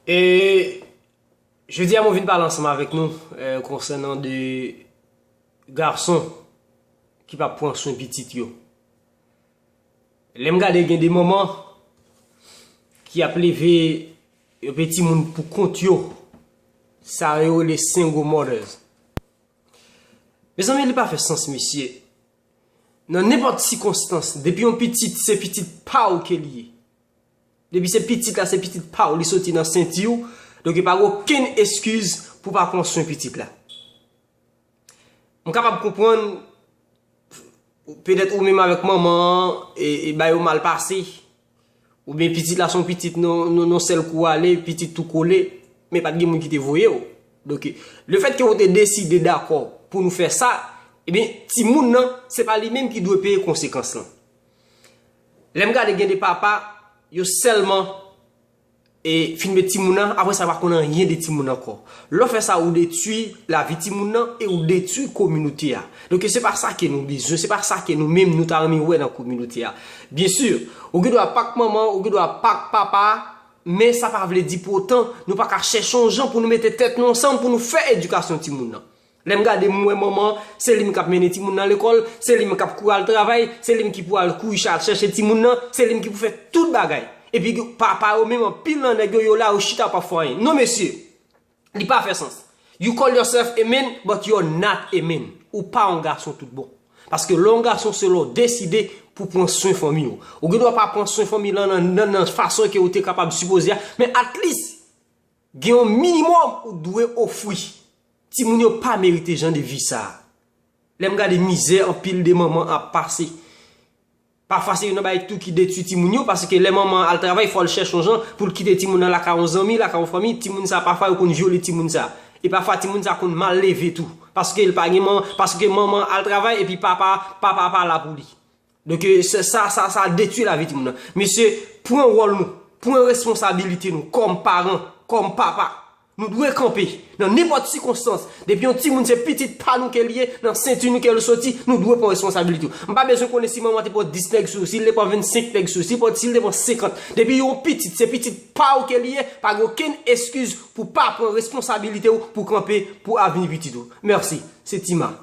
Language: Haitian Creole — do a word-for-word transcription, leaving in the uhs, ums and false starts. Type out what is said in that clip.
E jodi a mwen vin pale ansanm avèk nou eh, konsènan de gason ki pa pran swen pitit yo. Lè m gade gen de manman ki ap leve yo pe timoun pou kont yo, sa yo rele single mothers. Mezanmi, li pa fè sans, mesye. Nan nenpòt sikonstans, depi yon pitit, se pitit pa w ke li ye. Depi se pitit la, se pitit pa w, li soti nan senti w. Donk, pa gen okenn eskiz pou pa pran swen pitit la. M kapab konprann, petèt ou menm avèk manman an, e, e bagay yo mal pase. Oubyen pitit la se yon pitit non, non, non sèl kou ale, pitit tou kole, men pa t gen moun ki te voye w. Donk, lefètke ou te deside dakò pou nou fè sa, ebyen, timoun nan, se pa li menm ki dwe peye konsekans lan. Lè m gade gen de papa, yo sèlman e fin met timoun nan, apre sa pa konn anyen de timoun ankò. Lè w fè sa, ou detwi lavi timoun nan e ou detwi kominote a. Donk se pa sa ke nou bezwen, se pa sa ke nou menm nou ta renmen wè nan kominote a. Byen si, ou gen dwa pa k manman, ou gen dwa pa k papa, men sa pa vle di pou otan nou pa ka chèche yon jan pou nou mete tèt nou ansanm pou nou fè edikasyon timoun nan. Lè m gade m wè manman, se li m k ap mennen timoun nan lekòl, se li m k ap kouri al travay, se li m ki pou al kouri al chèche timoun nan, se li m ki pou fè tout bagay. Epi papa yo menm anpil nan nèg yo, yo la yo chita yo p ap fè anyen. Non mesye, li pa fè sans. You call yourself a man, but you're not a man. Ou pa yon gason tout bon. Paske lè yon gason se lè w deside pou pran swen fanmi w. Ou gen dwa pa pran swen fanmi lan nan, nan, nan fason ke ou te kapab sipoze a, men at least, gen yon minimòm ou dwe ofri. Timoun yo pa merite jan de vi sa a. Lè m gade mizè anpil de manman ap pase. Pafwa se youn nan bagay tou ki detwi timoun yo, paske lè manman an al travay, fò l chèche yon jan pou l kite timoun nan lakay yon zanmi, lakay yon fanmi, timoun sa pafwa yo konn vyole timoun sa. E pafwa timoun sa konn mal leve tou, paske l pa gen manman, paske manman al travay epi papa, papa pa la pou li. Donk, eh, sa, sa, sa, sa detwi lavi timoun nan. Mesye, pran wòl nou, pran responsabilite nou kòm paran, kòm papa. Nou dwe kanpe nan nenpòt sikonstans. Depi yon timoun se pitit pa nou ke li ye, nan senti nou ke l soti, nou dwe pran responsabilite. M pa bezwen konnen si manman te pran dis nèg sou, si l te pran vennsenk nèg sou, si, si l te pran senkant. Depi yon pitit, se pitit pa w ke li ye, pa gen okenn eskiz pou pa pran responsabilite w pou kanpe pou avni pitit ou. Mèsi. Se Tima.